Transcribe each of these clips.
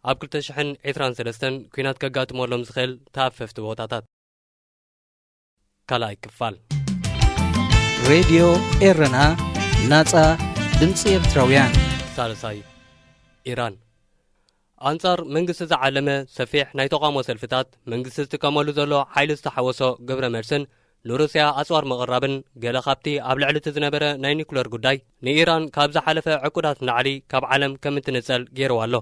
ኣብ ክልተ ሽሕን ዕስራን ሰለስተን ኲናት ከጋጥመሎም ዝኽእል ተኣፈፍቲ ቦታታት። ካልኣይ ክፋል። ሬድዮ ኤረና፣ ናጻ ድምጺ ኤርትራውያን። ሳልሳይ፣ ኢራን። ኣንጻር መንግስቲ ዝዓለመ ሰፊሕ ናይ ተቓውሞ ሰልፍታት፣ መንግስቲ ዝጥቀመሉ ዘሎ ሓይሊ ዝተሓወሶ ግብረ መልስን ንሩስያ ኣጽዋር ምቕራብን፣ ገለ ካብቲ ኣብ ልዕሊ እቲ ዝነበረ ናይ ኒኩለር ጉዳይ ንኢራን ካብ ዝሓለፈ ዕቁዳት ንላዕሊ ካብ ዓለም ከም እትንጸል ገይርዋ ኣሎ።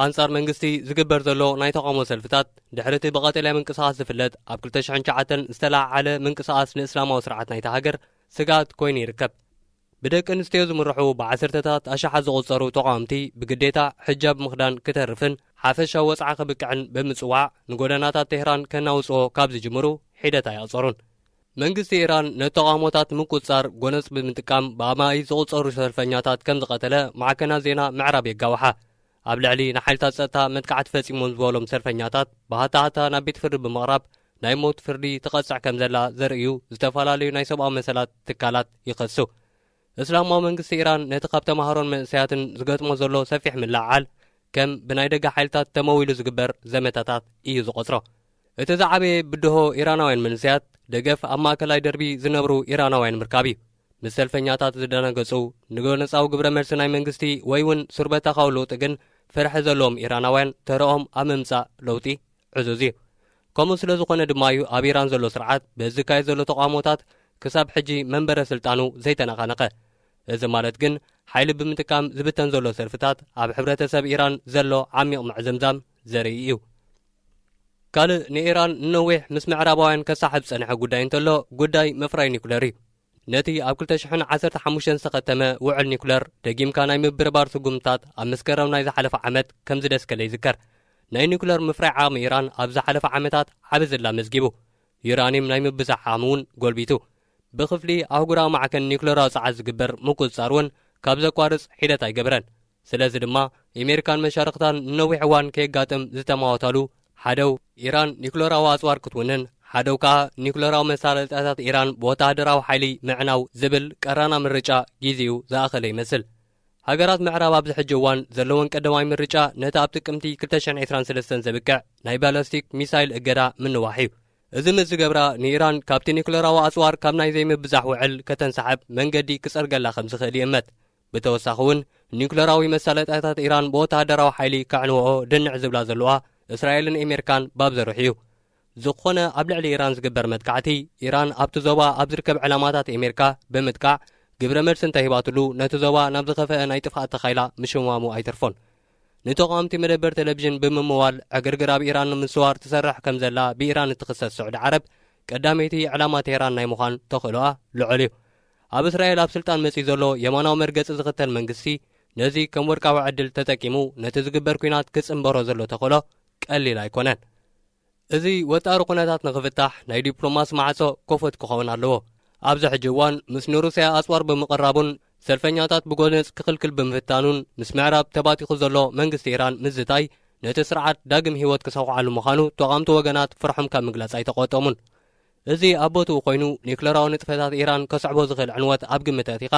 ኣንጻር መንግስቲ ዝግበር ዘሎ ናይ ተቓውሞ ሰልፍታት፣ ድሕሪ እቲ ብቐጠልያ ምንቅስቓስ ዝፍለጥ ኣብ ክልተ ሽሕን ትሽዓተን ዝተለዓዓለ ምንቅስቓስ ንእስላማዊ ስርዓት ናይታ ሃገር ስግኣት ኮይኑ ይርከብ። ብደቂ ኣንስትዮ ዝምርሑ ብዓሰርተታት ኣሽሓት ዝቑጸሩ ተቓወምቲ ብግዴታ ሕጃብ ምኽዳን ክተርፍን ሓፈሻዊ ወጽዓ ክብቅዕን ብምጽዋዕ ንጎደናታት ቴህራን ከናውጽኦ ካብ ዝጅምሩ ሒደት ኣየቕጸሩን። መንግስቲ ኢራን ነቲ ተቓውሞታት ምቁጽጻር ጎነጽ ብምጥቃም ብኣማኢት ዝቑጸሩ ሰልፈኛታት ከም ዝቐተለ ማዕከናት ዜና ምዕራብ የጋውሓ። ኣብ ልዕሊ ንሓይልታት ጸጥታ መጥቃዕቲ ፈጺሞም ዝበሎም ሰልፈኛታት ብሃታሃታ ናብ ቤት ፍርዲ ብምቕራብ ናይ ሞት ፍርዲ ትቐጽዕ ከም ዘላ ዘርእዩ ዝተፈላለዩ ናይ ሰብኣዊ መሰላት ትካላት ይኸሱ። እስላማዊ መንግስቲ ኢራን ነቲ ካብ ተማሃሮን መንእሰያትን ዝገጥሞ ዘሎ ሰፊሕ ምልዕዓል ከም ብናይ ደገ ሓይልታት ተመዊሉ ዝግበር ዘመታታት እዩ ዝቖጽሮ። እቲ ዝዓበየ ብድሆ ኢራናውያን መንእሰያት ደገፍ ኣብ ማእከላይ ደርቢ ዝነብሩ ኢራናውያን ምርካብ እዩ። ምስ ሰልፈኛታት ዝደናገጹ፣ ንጎነጻዊ ግብረ መልሲ ናይ መንግስቲ ወይ እውን ሱር በተኻዊ ለውጢ ግን ፍርሒ ዘለዎም ኢራናውያን ተረኦም ኣብ ምምጻእ ለውጢ ዕዙዝ እዩ። ከምኡ ስለ ዝኾነ ድማ እዩ ኣብ ኢራን ዘሎ ስርዓት በዚ ዝካየድ ዘሎ ተቓውሞታት ክሳብ ሕጂ መንበረ ስልጣኑ ዘይተነቓነቐ። እዚ ማለት ግን ሓይሊ ብምጥቃም ዝብተን ዘሎ ሰልፍታት ኣብ ሕብረተሰብ ኢራን ዘሎ ዓሚቕ ምዕዝምዛም ዘርኢ እዩ። ካልእ ንኢራን ንነዊሕ ምስ ምዕራባውያን ከሳሕብ ዝጸንሐ ጉዳይ እንተሎ ጉዳይ ምፍራይ ኒኩለር እዩ። ነቲ ኣብ ክልተ ሽሕን ዓሰርተ ሓሙሽተን ዝተኸተመ ውዕል ኒኩለር ደጊምካ ናይ ምብርባር ስጉምትታት ኣብ መስከረም ናይ ዝሓለፈ ዓመት ከም ዝደስከለ ይዝከር። ናይ ኒኩለር ምፍራይ ዓቕሚ ኢራን ኣብ ዝሓለፈ ዓመታት ዓቢ ዝላ መዝጊቡ። ዩራኒየም ናይ ምብዛሕ ዓቕሚ እውን ጎልቢቱ። ብክፍሊ ኣህጉራዊ ማዕከን ኒኩለራዊ ጸዓት ዝግበር ምቁጽጻር እውን ካብ ዘቋርጽ ሒደት ኣይገበረን። ስለዚ ድማ ኣሜሪካን መሻርኽታን ንነዊሕ እዋን ከየጋጥም ዝተማወታሉ ሓደው ኢራን ኒኩለራዊ ኣጽዋር ክትውንን፣ ሓደው ከኣ ኒኩለራዊ መሳለጥያታት ኢራን ብወተሃደራዊ ሓይሊ ምዕናው ዝብል ቀራና ምርጫ ጊዜኡ ዝኣኸለ ይመስል። ሃገራት ምዕራብ ኣብዚ ሕጂ እዋን ዘለወን ቀዳማይ ምርጫ ነቲ ኣብ ጥቅምቲ ክልተ ሽሕን ዕስራን ሰለስተን ዘብቅዕ ናይ ባላስቲክ ሚሳይል እገዳ ምንዋሕ እዩ። እዚ ምስ ዝገብራ ንኢራን ካብቲ ኒኩለራዊ ኣጽዋር ካብ ናይ ዘይምብዛሕ ውዕል ከተንሳሕብ መንገዲ ክጸርገላ ከም ዝኽእል ይእመት። ብተወሳኺ እውን ኒኩለራዊ መሳለጥያታት ኢራን ብወተሃደራዊ ሓይሊ ከዕንወኦ ድንዕ ዝብላ ዘለዋ እስራኤልን ኣሜሪካን ባብ ዘርሑ እዩ። ዝኾነ ኣብ ልዕሊ ኢራን ዝግበር መጥቃዕቲ፣ ኢራን ኣብቲ ዞባ ኣብ ዝርከብ ዕላማታት ኣሜሪካ ብምጥቃዕ ግብረ መልሲ እንተሂባትሉ፣ ነቲ ዞባ ናብ ዝኸፍአ ናይ ጥፍኣት ተኻይላ ምሽማሙ ኣይተርፎን። ንተቓወምቲ መደበር ቴሌቪዥን ብምምዋል ዕግርግር ኣብ ኢራን ንምስዋር ትሰርሕ ከም ዘላ ብኢራን እትኽሰስ ስዑዲ ዓረብ፣ ቀዳመይቲ ዕላማ ቴህራን ናይ ምዃን ተኽእሎኣ ልዑል እዩ። ኣብ እስራኤል ኣብ ስልጣን መጺኡ ዘሎ የማናዊ መርገጺ ዝኽተል መንግስቲ፣ ነዚ ከም ወርቃዊ ዕድል ተጠቂሙ ነቲ ዝግበር ኲናት ክጽንበሮ ዘሎ ተኽእሎ ቀሊል ኣይኮነን። እዚ ወጣሪ ኩነታት ንኽፍታሕ ናይ ዲፕሎማሲ ማዕጾ ኮፎት ክኸውን ኣለዎ። ኣብዚ ሕጂ እዋን ምስ ንሩስያ ኣጽዋር ብምቕራቡን ሰልፈኛታት ብጎነጽ ክኽልክል ብምፍታኑን ምስ ምዕራብ ተባቲኹ ዘሎ መንግስቲ ኢራን ምዝታይ ነቲ ስርዓት ዳግም ህይወት ክሰኹዓሉ ምዃኑ ተቓምቲ ወገናት ፍርሖም ካብ ምግላጽ ኣይተቖጠሙን። እዚ ኣብ ቦትኡ ኮይኑ ኒክለራዊ ንጥፈታት ኢራን ከስዕቦ ዝኽእል ዕንወት ኣብ ግምት ኣእቲኻ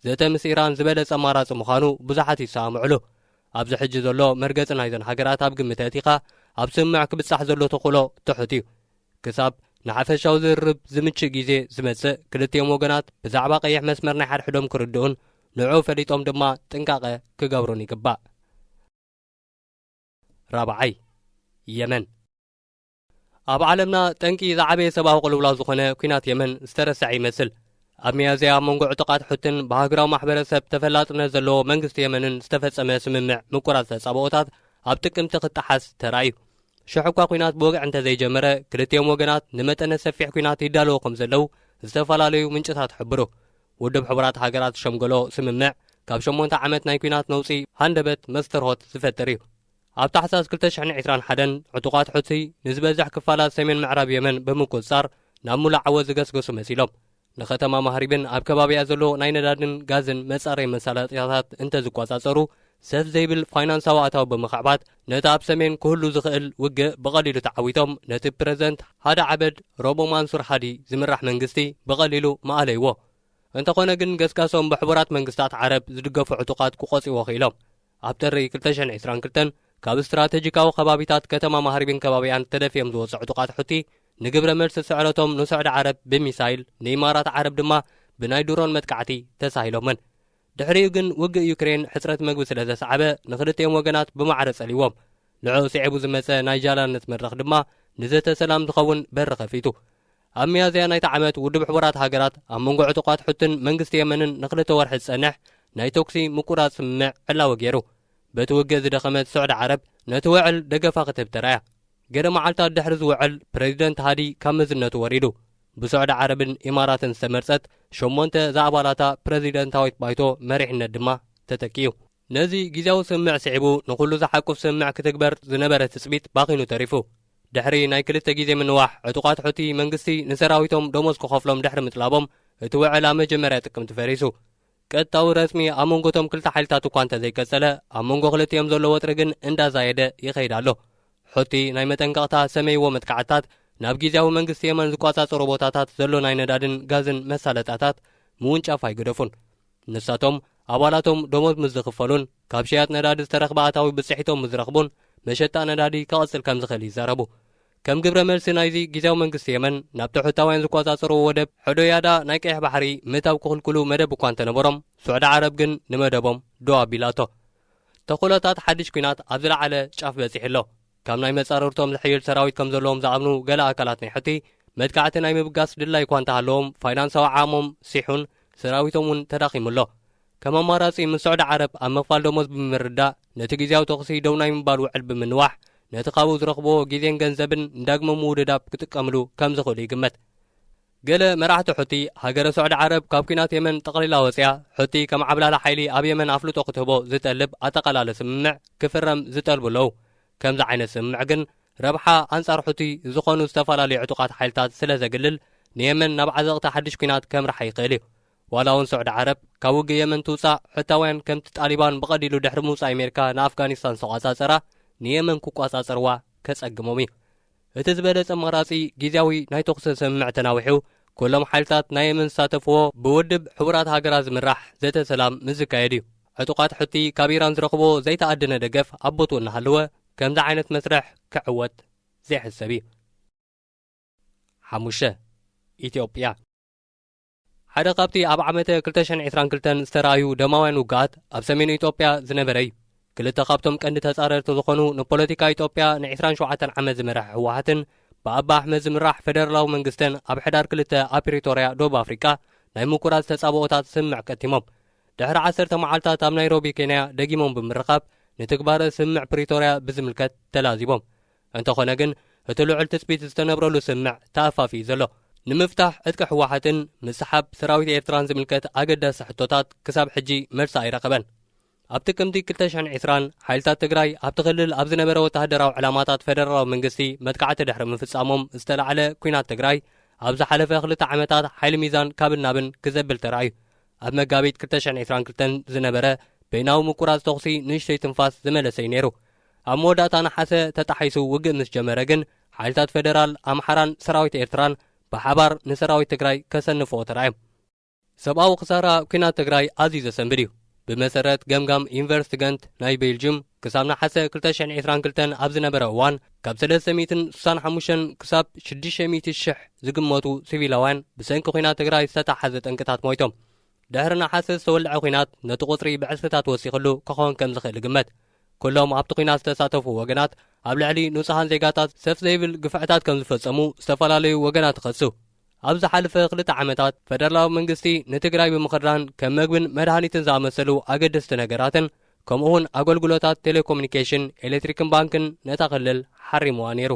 ዘተ ምስ ኢራን ዝበለጸ ኣማራጺ ምዃኑ ብዙሓት ይሰማምዕሉ። ኣብዚ ሕጂ ዘሎ መርገጺ ናይዘን ሃገራት ኣብ ግምት ኣእቲኻ ኣብ ስምምዕ ክብጻሕ ዘሎ ተኽእሎ ትሑት እዩ። ክሳብ ንሓፈሻዊ ዝርርብ ዝምችእ ግዜ ዝመጽእ ክልቲኦም ወገናት ብዛዕባ ቀይሕ መስመር ናይ ሓድሕዶም ክርድኡን ንዕኡ ፈሊጦም ድማ ጥንቃቐ ክገብሩን ይግባእ። ራብዓይ፣ የመን። ኣብ ዓለምና ጠንቂ ዝዓበየ ሰብኣዊ ቅልውላው ዝኾነ ኲናት የመን ዝተረስዐ ይመስል። ኣብ ሚያዝያ ኣብ መንጎ ዕጡቓት ሑትን ብሃገራዊ ማሕበረሰብ ተፈላጥነት ዘለዎ መንግስቲ የመንን ዝተፈጸመ ስምምዕ ምቁራጽ ተጻብኦታት ኣብ ጥቅምቲ ክጠሓስ ተራእዩ። ሽሕ እኳ ኲናት ብወግዒ እንተዘይጀመረ፣ ክልቲኦም ወገናት ንመጠነ ሰፊሕ ኲናት ይዳለዉ ከም ዘለዉ ዝተፈላለዩ ምንጭታት ይሕብሩ። ውድብ ሕቡራት ሃገራት ዝሸምገሎ ስምምዕ ካብ ሸሞንተ ዓመት ናይ ኲናት ነውጺ ሃንደበት መስተርሆት ዝፈጥር እዩ። ኣብ ታሕሳስ ክልተ ሽሕን ዕስራን ሓደን ዕጡቓት ሑቲ ንዝበዝሕ ክፋላት ሰሜን ምዕራብ የመን ብምቁጽጻር ናብ ሙሉእ ዓወት ዝገስገሱ መሲሎም። ንከተማ ማህሪብን ኣብ ከባቢኣ ዘሎ ናይ ነዳድን ጋዝን መጻረዪ መሳለጥያታት እንተዝቆጻጸሩ፣ ሰፍ ዘይብል ፋይናንሳዊ ኣታዊ ብምኽዕባት ነቲ ኣብ ሰሜን ክህሉ ዝኽእል ውግእ ብቐሊሉ ተዓዊቶም ነቲ ብፕረዚደንት ሃዳ ዓበድ ረቦ ማንሱር ሃዲ ዝምራሕ መንግስቲ ብቐሊሉ መኣለይዎ። እንተኾነ ግን ገስጋሶም ብሕቡራት መንግስታት ዓረብ ዝድገፉ ዕጡቓት ክቖጽይዎ ክኢሎም። ኣብ ጥሪ ክልተ ሽሕን ዕስራን ክልተን ካብ ስትራቴጂካዊ ከባቢታት ከተማ ማህሪብን ከባቢኣን ተደፊኦም ዝወፁ ዕጡቓት ሑቲ ንግብረ መልሲ ስዕረቶም ንስዑዲ ዓረብ ብሚሳይል፣ ንኢማራት ዓረብ ድማ ብናይ ድሮን መጥቃዕቲ ተሳሂሎመን። ድሕሪኡ ግን ውግእ ዩክሬን ሕጽረት መግቢ ስለ ዘስዓበ ንኽልቲኦም ወገናት ብማዕረ ጸልይዎም። ንዕኡ ስዒቡ ዝመጸ ናይ ጃላነት መድረኽ ድማ ንዘተ ሰላም ዝኸውን በሪ ከፊቱ። ኣብ ሚያዝያ ናይቲ ዓመት ውድብ ሕቡራት ሃገራት ኣብ መንጎ ዕጡቓት ሑትን መንግስቲ የመንን ንኽልተ ወርሒ ዝጸንሕ ናይ ተኩሲ ምቁራጽ ስምምዕ ዕላዊ ገይሩ። በቲ ውግእ ዝደኸመት ስዑዲ ዓረብ ነቲ ውዕል ደገፋ ክትህብ ተራእያ። ገለ መዓልታት ድሕሪ ዝውዕል ፕረዚደንት ሃዲ ካብ መዝነቱ ወሪዱ። ብስዑዲ ዓረብን ኢማራትን ዝተመርጸት ሸሞንተ ዝኣባላታ ፕረዚደንታዊት ባይቶ መሪሕነት ድማ ተተኪኡ። ነዚ ግዜያዊ ስምምዕ ስዒቡ ንኹሉ ዝሓቁፍ ስምምዕ ክትግበር ዝነበረ ትጽቢት ባኺኑ ተሪፉ። ድሕሪ ናይ ክልተ ግዜ ምንዋሕ ዕጡቓት ሑቲ መንግስቲ ንሰራዊቶም ደሞዝ ክኸፍሎም ድሕሪ ምጥላቦም እቲ ውዕል ኣብ መጀመርያ ጥቅምቲ ፈሪሱ። ቀጥታዊ ረስሚ ኣብ መንጎ እቶም ክልተ ሓይልታት እኳ እንተዘይቀጸለ ኣብ መንጎ ክልቲኦም ዘሎ ወጥሪ ግን እንዳዛየደ ይኸይድ ኣሎ። ሑቲ ናይ መጠንቀቕታ ሰመይዎ መጥቃዕታት ናብ ግዜያዊ መንግስቲ የመን ዝቋጻጸሮ ቦታታት ዘሎ ናይ ነዳድን ጋዝን መሳለጣታት ምውንጫፍ ኣይገደፉን። ንሳቶም ኣባላቶም ደሞዝ ምስ ዝኽፈሉን ካብ ሽያጥ ነዳዲ ዝተረኽበ ኣታዊ ብጽሒቶም ምስ ዝረኽቡን መሸጣ ነዳዲ ክቐጽል ከም ዝኽእል ይዛረቡ። ከም ግብረ መልሲ ናይዚ ግዜያዊ መንግስቲ የመን ናብቲ ሑታውያን ዝቆጻጸርዎ ወደብ ሑደያዳ ናይ ቀይሕ ባሕሪ ምእታው ክኽልክሉ መደብ እኳ እንተነበሮም፣ ስዑዲ ዓረብ ግን ንመደቦም ደው ኣቢላቶ። ተኽእሎታት ሓድሽ ኲናት ኣብ ዝለዓለ ጫፍ በጺሑ ኣሎ። ካብ ናይ መጻርርቶም ዝሕይል ሰራዊት ከም ዘለዎም ዝኣምኑ ገለ ኣካላት ናይ ሑቲ፣ መጥቃዕቲ ናይ ምብጋስ ድላይ እኳ እንተሃለዎም፣ ፋይናንሳዊ ዓቕሞም ሲሑን ሰራዊቶም እውን ተዳኺሙ ኣሎ። ከም ኣማራጺ ምስ ስዑዲ ዓረብ ኣብ ምኽፋል ደሞዝ ብምርዳእ፣ ነቲ ግዜያዊ ተኹሲ ደው ናይ ምባል ውዕል ብምንዋሕ፣ ነቲ ካብኡ ዝረኽብዎ ግዜን ገንዘብን ንዳግመ ምውድዳብ ክጥቀምሉ ከም ዝኽእሉ ይግመት። ገለ መራሕቲ ሑቲ፣ ሃገረ ስዑዲ ዓረብ ካብ ኲናት የመን ጠቕሊላ ወጺኣ፣ ሑቲ ከም ዓብላሊ ሓይሊ ኣብ የመን ኣፍልጦ ክትህቦ ዝጠልብ ኣጠቓላሊ ስምምዕ ክፍረም ዝጠልቡ ኣለዉ። ከምዚ ዓይነት ስምምዕ ግን ረብሓ ኣንጻር ሑቲ ዝኾኑ ዝተፈላለዩ ዕጡቓት ሓይልታት ስለ ዘግልል፣ ንየመን ናብ ዓዘቕቲ ሓድሽ ኲናት ከምርሓ ይኽእል እዩ። ዋላ እውን ስዑዲ ዓረብ ካብ ውግእ የመን ትውጻእ፣ ሑታውያን ከምቲ ጣሊባን ብቐሊሉ ድሕሪ ምውጻእ ኣሜሪካ ንኣፍጋኒስታን ዝተቋጻጸራ፣ ንየመን ክቋጻጸርዋ ከጸግሞም እዩ። እቲ ዝበለጸ ኣማራጺ ግዜያዊ ናይ ተኹሲ ስምምዕ ተናዊሑ፣ ኩሎም ሓይልታት ናይ የመን ዝሳተፍዎ ብውድብ ሕቡራት ሃገራት ዝምራሕ ዘተ ሰላም ምስ ዝካየድ እዩ። ዕጡቓት ሑቲ ካብ ኢራን ዝረኽብዎ ዘይተኣደነ ደገፍ ኣብ ቦትኡ እናሃለወ፣ ከምዚ ዓይነት መስርሕ ክዕወት ዘይሕሰብ እዩ። ሓሙሽተ፣ ኢትዮጵያ። ሓደ ካብቲ ኣብ ዓመተ ክልተ ሽሕን ዕስራን ክልተን ዝተራእዩ ደማውያን ውግኣት ኣብ ሰሜን ኢትዮጵያ ዝነበረ እዩ። ክልተ ካብቶም ቀንዲ ተጻረርቲ ዝኾኑ ንፖለቲካ ኢትዮጵያ ንዕስራን ሸውዓተን ዓመት ዝመርሐ ህወሓትን ብኣባ ኣሕመድ ዝምራሕ ፈደራላዊ መንግስትን ኣብ ሕዳር ክልተ ኣብ ፕሪቶርያ ደቡብ ኣፍሪቃ ናይ ምቁራጽ ተጻብኦታት ስምምዕ ቀቲሞም። ድሕሪ ዓሰርተ መዓልታት ኣብ ናይሮቢ ኬንያ ደጊሞም ብምርኻብ ንትግባረ ስምምዕ ፕሪቶርያ ብዝምልከት ተላዚቦም። እንተኾነ ግን እቲ ልዑል ትጽቢት ዝተነብረሉ ስምምዕ ተኣፋፊ እዩ ዘሎ። ንምፍታሕ ዕጥቂ ህወሓትን ምስሓብ ሰራዊት ኤርትራን ዝምልከት ኣገዳሲ ሕቶታት ክሳብ ሕጂ መልሲ ኣይረኸበን። ኣብ ጥቅምቲ ክልተ ሽሕን ዕስራን ሓይልታት ትግራይ ኣብቲ ክልል ኣብ ዝነበረ ወተሃደራዊ ዕላማታት ፈደራላዊ መንግስቲ መጥቃዕቲ ድሕሪ ምፍጻሞም ዝተላዕለ ኲናት ትግራይ ኣብ ዝሓለፈ ክልተ ዓመታት ሓይሊ ሚዛን ካብን ናብን ክዘብል ተራእዩ። ኣብ መጋቢት ክልተ ሽሕን ዕስራን ክልተን ዝነበረ በይናዊ ምቁራጽ ተኹሲ ንእሽተይ ትንፋስ ዝመለሰ እዩ ነይሩ። ኣብ መወዳእታ ነሓሰ ተጣሒሱ ውግእ ምስ ጀመረ ግን ሓይልታት ፈደራል ኣምሓራን ሰራዊት ኤርትራን ብሓባር ንሰራዊት ትግራይ ከሰንፍዎ ተራእዮም። ሰብኣዊ ክሳራ ኲናት ትግራይ ኣዝዩ ዘሰንብድ እዩ። ብመሰረት ገምጋም ዩኒቨርሲቲ ገንት ናይ ቤልጅም፣ ክሳብ ነሓሰ ክልተ ሽሕን ዕስራን ክልተን ኣብ ዝነበረ እዋን ካብ ሰለስተ ሚእትን ስሳን ሓሙሽተን ክሳብ ሽዱሽተ ሚእቲ ሽሕ ዝግመቱ ሲቪላውያን ብሰንኪ ኲናት ትግራይ ዝተታሓዘ ጠንቅታት ሞይቶም። ድሕሪ ነሓሰ ዝተወልዐ ኲናት ነቲ ቁጽሪ ብዕስርታት ወሲኽሉ ክኸውን ከም ዝኽእል ይግመት። ኩሎም ኣብቲ ኲናት ዝተሳተፉ ወገናት ኣብ ልዕሊ ንጹሃን ዜጋታት ሰፍ ዘይብል ግፍዕታት ከም ዝፈጸሙ ዝተፈላለዩ ወገናት ይኸሱ። ኣብ ዝሓለፈ ክልተ ዓመታት ፈደራላዊ መንግስቲ ንትግራይ ብምኽዳን ከም መግብን መድሃኒትን ዝኣመሰሉ ኣገደስቲ ነገራትን ከምኡውን ኣገልግሎታት ቴሌኮሙኒኬሽን፣ ኤሌክትሪክን ባንክን ነታ ክልል ሓሪምዋ ነይሩ።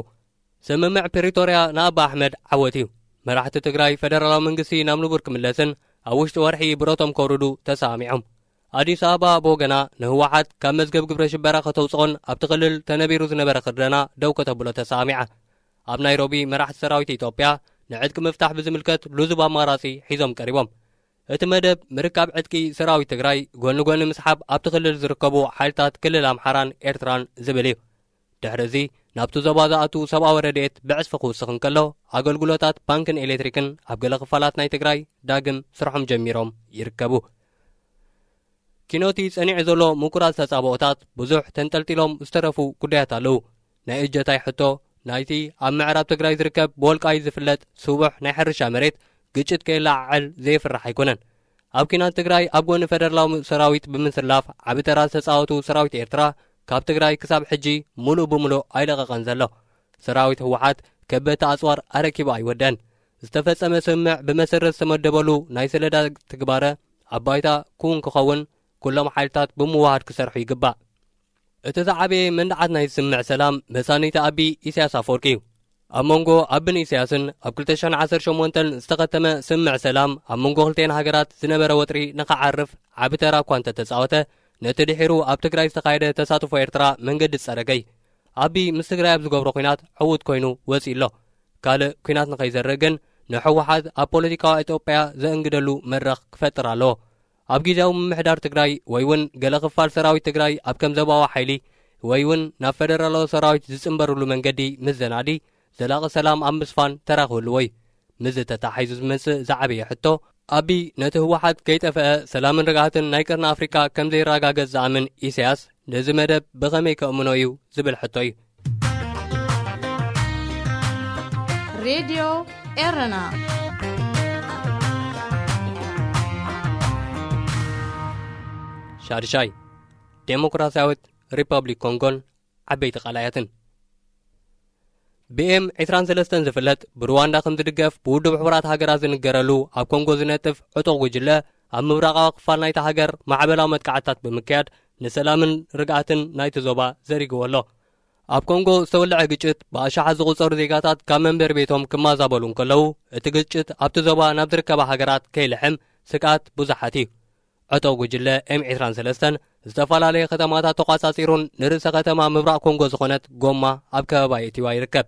ስምምዕ ፕሪቶርያ ንኣባ ኣሕመድ ዓወት እዩ። መራሕቲ ትግራይ ፈደራላዊ መንግስቲ ናብ ንቡር ክምለስን ኣብ ውሽጢ ወርሒ ብረቶም ከውርዱ ተሰማሚዖም። ኣዲስ ኣበባ ብወገና ንህወሓት ካብ መዝገብ ግብረ ሽበራ ከተውፅኦን ኣብቲ ክልል ተነቢሩ ዝነበረ ክርደና ደው ከተብሎ ተሰማሚዓ። ኣብ ናይሮቢ መራሕቲ ሰራዊት ኢትዮጵያ ንዕጥቂ ምፍታሕ ብዝምልከት ልዙብ ኣማራፂ ሒዞም ቀሪቦም። እቲ መደብ ምርካብ ዕጥቂ ሰራዊት ትግራይ ጎኒ ጎኒ ምስሓብ ኣብቲ ክልል ዝርከቡ ሓይልታት ክልል ኣምሓራን ኤርትራን ዝብል እዩ። ድሕሪ እዚ ናብቲ ዞባ ዝኣቱ ሰብኣዊ ረድኤት ብዕጽፊ ክውስኽ እንከሎ ኣገልግሎታት ባንክን ኤሌክትሪክን ኣብ ገለ ክፋላት ናይ ትግራይ ዳግም ስርሖም ጀሚሮም ይርከቡ። ኪኖቲ ጸኒዑ ዘሎ ምቁራጽ ተጻብኦታት ብዙሕ ተንጠልጢሎም ዝተረፉ ጉዳያት ኣለዉ። ናይ እጀታይ ሕቶ ናይቲ ኣብ ምዕራብ ትግራይ ዝርከብ ብወልቃይት ዝፍለጥ ስቡሕ ናይ ሕርሻ መሬት ግጭት ከየለዓዕል ዘየፍርሕ ኣይኮነን። ኣብ ኪናት ትግራይ ኣብ ጎኒ ፈደራላዊ ሰራዊት ብምስላፍ ዓቢ ተራ ዝተጻወቱ ሰራዊት ኤርትራ ካብ ትግራይ ክሳብ ሕጂ ምሉእ ብምሉእ ኣይለቐቐን ዘሎ። ሰራዊት ህወሓት ከበድቲ ኣጽዋር ኣረኪቡ ኣይወደን። ዝተፈጸመ ስምምዕ ብመሰረት ዝተመደበሉ ናይ ሰለዳ ትግባረ ኣብ ባይታ ክውን ክኸውን ኩሎም ሓይልታት ብምውሃድ ክሰርሑ ይግባእ። እቲ ዝዓበየ መንድዓት ናይ ስምምዕ ሰላም መሳኒቲ ኣቢ ኢሳያስ ኣፈወርቂ እዩ። ኣብ መንጎ ኣብን ኢሳያስን ኣብ ክልተ ሽሕን ዓሰርተ ሸሞንተን ዝተኸተመ ስምምዕ ሰላም ኣብ መንጎ ክልቴን ሃገራት ዝነበረ ወጥሪ ንኸዓርፍ ዓቢ ተራ እኳ እንተተጻወተ፣ ነቲ ድሒሩ ኣብ ትግራይ ዝተኻየደ ተሳትፎ ኤርትራ መንገዲ ዝጸረገይ። ኣቢ ምስ ትግራይ ኣብ ዝገብሮ ኲናት ዕዉት ኮይኑ ወጺኡ ኣሎ። ካልእ ኲናት ንኸይዘርእ ግን ንህወሓት ኣብ ፖለቲካዊ ኢትዮጵያ ዘእንግደሉ መድረኽ ክፈጥር ኣለዎ። ኣብ ግዜያዊ ምምሕዳር ትግራይ ወይ እውን ገለ ክፋል ሰራዊት ትግራይ ኣብ ከም ዘባዊ ሓይሊ ወይ እውን ናብ ፈደራላዊ ሰራዊት ዝጽንበርሉ መንገዲ ምስ ዘናዲ ዘላቒ ሰላም ኣብ ምስፋን ተራ ክህልዎ እዩ። ምስዚ ተተሓሒዙ ዝመጽእ ዝዓበየ ሕቶ፣ ኣቢ ነቲ ህወሓት ከይጠፍአ ሰላምን ርግኣትን ናይ ቀርኒ ኣፍሪቃ ከም ዘይረጋገጽ ዝኣምን ኢሳያስ ነዚ መደብ ብኸመይ ከእምኖ እዩ ዝብል ሕቶ እዩ። ሬድዮ ኤረና። ሻድሻይ፣ ዴሞክራሲያዊት ሪፐብሊክ ኮንጎን ዓበይቲ ቃላያትን። ብኤም ዕስራን ሰለስተን ዝፍለጥ ብሩዋንዳ ከም ዝድገፍ ብውድብ ሕቡራት ሃገራት ዝንገረሉ ኣብ ኮንጎ ዝነጥፍ ዕጡቕ ጉጅለ ኣብ ምብራቓዊ ክፋል ናይቲ ሃገር ማዕበላዊ መጥቃዕትታት ብምክያድ ንሰላምን ርግኣትን ናይቲ ዞባ ዘሪግዎ ኣሎ። ኣብ ኮንጎ ዝተወልዐ ግጭት ብኣሽሓት ዝቑጸሩ ዜጋታት ካብ መንበሪ ቤቶም ክማዛበሉ እንከለዉ፣ እቲ ግጭት ኣብቲ ዞባ ናብ ዝርከባ ሃገራት ከይልሕም ስግኣት ብዙሓት እዩ። ዕጡቕ ጉጅለ ኤም ዕስራን ሰለስተን ዝተፈላለየ ከተማታት ተቋጻጺሩን ንርእሰ ከተማ ምብራቕ ኮንጎ ዝኾነት ጎማ ኣብ ከበባ የእቲዋ ይርከብ።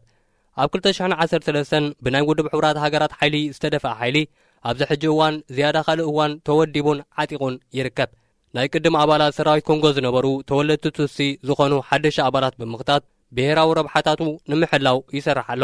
ኣብ ክልተ ሽሕን ዓሰርተ ሰለስተን ብናይ ውድብ ሕቡራት ሃገራት ሓይሊ ዝተደፍአ ሓይሊ ኣብዚ ሕጂ እዋን ዝያዳ ካልእ እዋን ተወዲቡን ዓጢቑን ይርከብ። ናይ ቅድም ኣባላት ሰራዊት ኮንጎ ዝነበሩ ተወለድቲ ቱትሲ ዝኾኑ ሓደሽቲ ኣባላት ብምኽታት ብሄራዊ ረብሓታቱ ንምሕላው ይሰርሕ ኣሎ።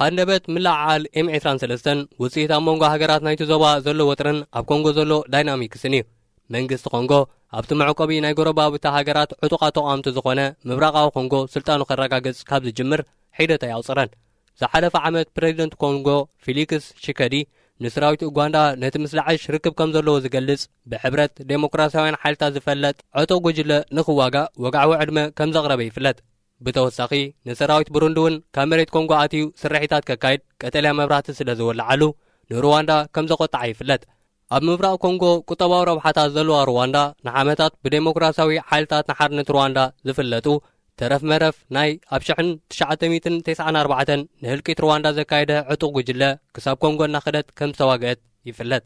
ሃንደበት ምልዕዓል ኤም ዕስራን ሰለስተን ውጽኢት ኣብ መንጎ ሃገራት ናይቲ ዞባ ዘሎ ወጥርን ኣብ ኮንጎ ዘሎ ዳይናሚክስን እዩ። መንግስቲ ኮንጎ ኣብቲ መዕቆቢ ናይ ጎረባብቲ ሃገራት ዕጡቓት ተቓወምቲ ዝኾነ ምብራቓዊ ኮንጎ ስልጣኑ ከረጋግጽ ካብ ዝጅምር ሒደት ኣየቑጽረን። ዝሓለፈ ዓመት ፕረዚደንት ኮንጎ ፊሊክስ ሺከዲ ንሰራዊት ኡጋንዳ ነቲ ምስ ዳዕሽ ርክብ ከም ዘለዎ ዝገልጽ ብሕብረት ዴሞክራሲያውያን ሓይልታት ዝፈለጥ ዕጡቕ ጉጅለ ንኽዋጋእ ወግዓዊ ዕድመ ከም ዘቕረበ ይፍለጥ። ብተወሳኺ ንሰራዊት ብሩንዲ እውን ካብ መሬት ኮንጎ ኣትዩ ስርሒታት ከካይድ ቀጠልያ መብራህቲ ስለ ዝወልዓሉ ንሩዋንዳ ከም ዘቖጥዓ ይፍለጥ። ኣብ ምብራቕ ኮንጎ ቁጠባዊ ረብሓታት ዘለዋ ሩዋንዳ ንዓመታት ብዴሞክራሲያዊ ሓይልታት ንሓርነት ሩዋንዳ ዝፍለጡ ተረፍ መረፍ ናይ ኣብ ሽሕን ትሽዓተ ሚእትን ተስዓን ኣርባዕተን ንህልቂት ሩዋንዳ ዘካየደ ዕጡቕ ጉጅለ ክሳብ ኮንጎ እናኸደት ከም ዝተዋግአት ይፍለጥ።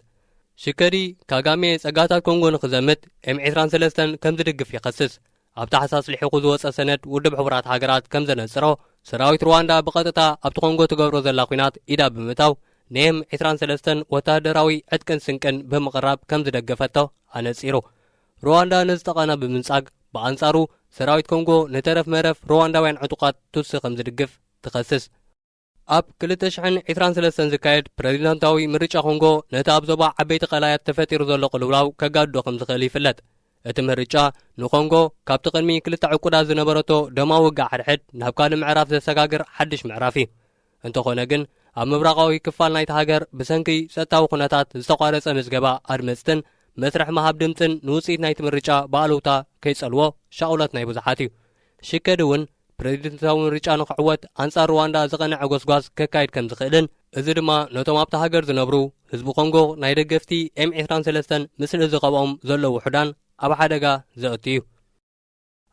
ሽከዲ ካጋሜ ጸጋታት ኮንጎ ንኽዘምት ኤም ዕስራን ሰለስተን ከም ዝድግፍ ይኸስስ። ኣብ ታሕሳስ ልሒቑ ዝወጸ ሰነድ ውድብ ሕቡራት ሃገራት ከም ዘነጽሮ፣ ሰራዊት ሩዋንዳ ብቐጥታ ኣብቲ ኮንጎ ትገብሮ ዘላ ኲናት ኢዳ ብምእታው ንኤም ዕስራን ሰለስተን ወታደራዊ ዕጥቅን ስንቅን ብምቕራብ ከም ዝደገፈቶ ኣነጺሩ። ሩዋንዳ ነዚ ጠቐና ብምንጻግ ብኣንጻሩ ሰራዊት ኮንጎ ንተረፍ መረፍ ሩዋንዳውያን ዕጡቓት ቱትሲ ከም ዝድግፍ ትኸስስ። ኣብ ክልተ ሽሕን ዕስራን ሰለስተን ዝካየድ ፕረዚደንታዊ ምርጫ ኮንጎ ነቲ ኣብ ዞባ ዓበይቲ ቀላያት ተፈጢሩ ዘሎ ቅልውላው ከጋድዶ ከም ዝኽእል ይፍለጥ። እቲ ምርጫ ንኮንጎ ካብቲ ቅድሚ ክልተ ዕቁዳት ዝነበረቶ ደማዊ ውግእ ሓድሕድ ናብ ካልእ ምዕራፍ ዘሰጋግር ሓድሽ ምዕራፍ እዩ። እንተኾነ ግን ኣብ ምብራቓዊ ክፋል ናይቲ ሃገር ብሰንኪ ጸጥታዊ ኩነታት ዝተቋረጸ ምዝገባ ኣድመጽትን መስርሕ ምሃብ ድምጽን ንውጽኢት ናይቲ ምርጫ ብኣሉታ ከይጸልዎ ሻቕሎት ናይ ብዙሓት እዩ። ሽከዲ እውን ፕረዚደንታዊ ምርጫ ንኽዕወት ኣንጻር ሩዋንዳ ዝቐንዐ ጎስጓስ ከካይድ ከም ዝኽእልን እዚ ድማ ነቶም ኣብታ ሃገር ዝነብሩ ህዝቢ ኮንጎ ናይ ደገፍቲ ኤም ዕስራን ሰለስተን ምስሊ ዝቐብኦም ዘለዉ ውሑዳን ኣብ ሓደጋ ዘእቱ እዩ።